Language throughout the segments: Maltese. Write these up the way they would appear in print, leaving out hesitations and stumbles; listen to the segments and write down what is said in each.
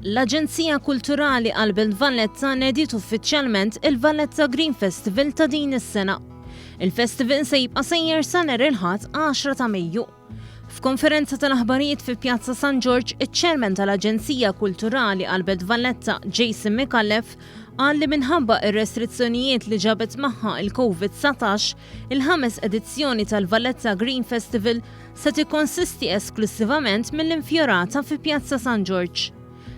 L-Aġenzija Kulturali għall-Belt Valletta nediet uffiċjalment il-Valletta Green Festival ta' din is-sena. Il-festival se jibqa' sejjer sa nhar il-Ħadd 10 ta' Mejju. F'konferenza tal-aħbarijiet fi Pjazza San Ġorġ, iċ-Chairman tal-Aġenzija Kulturali għall-Belt Valletta, Jason Micallef, qal li minħabba r-restrizzjonijiet li ġabet magħha il-Covid 19, il-ħames edizzjoni tal-Valletta Green Festival se tikkonsisti esklussivament mill-infjorata fi Pjazza San Ġorġ.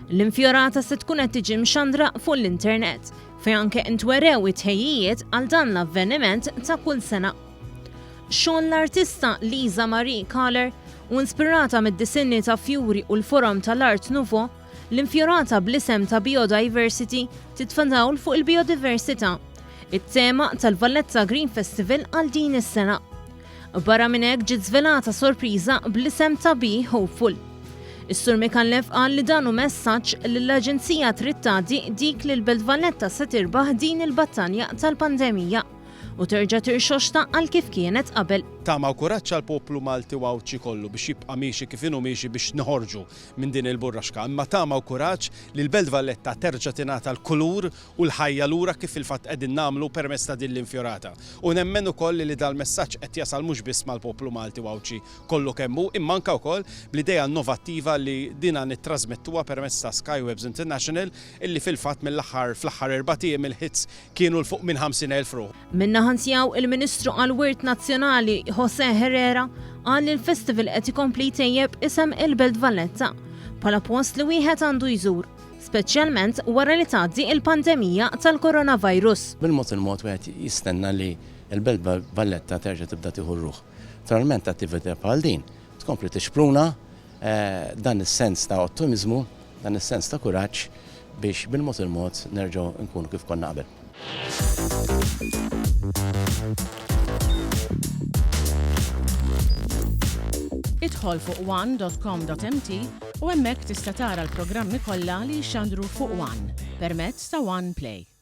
L-infjorata se tkun qed tiġi mxandra fuq l-internet, fejn anke ntwerew it-tħejjijiet għal dan l-avveniment ta' kull sena. Xogħol l-artista Lisa Marie Kahler u inspirata mid-disinni ta' fjuri u l-forom tal-Art Nouveau, L-infjorata bl-isem ta' Biodiversity titfa' dawl fuq il-bijodiversità, it-tema tal-Valletta Green Festival għal din is-sena. Barra minn hekk ġiet żvelata sorpriża bl-isem ta' Be Hopeful. Is-Sur Micallef qal li dan hu messaġġ li l-Aġenzija trid tgħaddi dik li l-Belt Valletta se tirbaħ din il-battanja tal-pandemija u terġa' tirxoxta għal kif kienet qabel. Tama u kuraġġ għall-poplu Malti u Għawdxi kollu biex jibqa' miexi kif inhu miexi biex noħorġu minn din il-burraxka, imma tama u kuraġġ li l-Belt Valletta terġa' tingħata l-kulur u l-ħajja lura kif fil-fatt qegħdin nagħmlu permezz ta' din l-infjorata. U nemmen ukoll li dal-messaġġ qed jasal mhux biss mal-poplu Malti u Għawdxi kollu kemm hu, imma anke wkoll bl-idea innovattiva li dina nittrażmettuha permezz ta' Skywebs International illi fil-fatt mill-aħħar fl-aħħar erbat ijiem il-hits kienu 'l fuq minn 50,000 ruħ. Min-naħa tiegħu, il-Ministru għall-Wirt Nazzjonali José Herrera qal li l-festival qed ikompli jtejjeb isem il-Belt Valletta bħala post li wieħed għandu jżur, speċjalment wara li tgħaddi l-pandemija tal-coronavirus. Bil-mod il-mod wieħed jistenna li l-Belt Valletta terġa' tibda tieħu r-ruħ. Naturalment attività bħal din tkompli tixpruna dan is-sens ta' ottimiżmu Dan is-sens ta' kuraġġ biex bil-mod il-mod nerġgħu nkunu kif konna qabel. Idħol fuq one.com.mt u hemmhekk tista' tara l-programmi kollha li jixxandru fuq One permezz ta' One Play.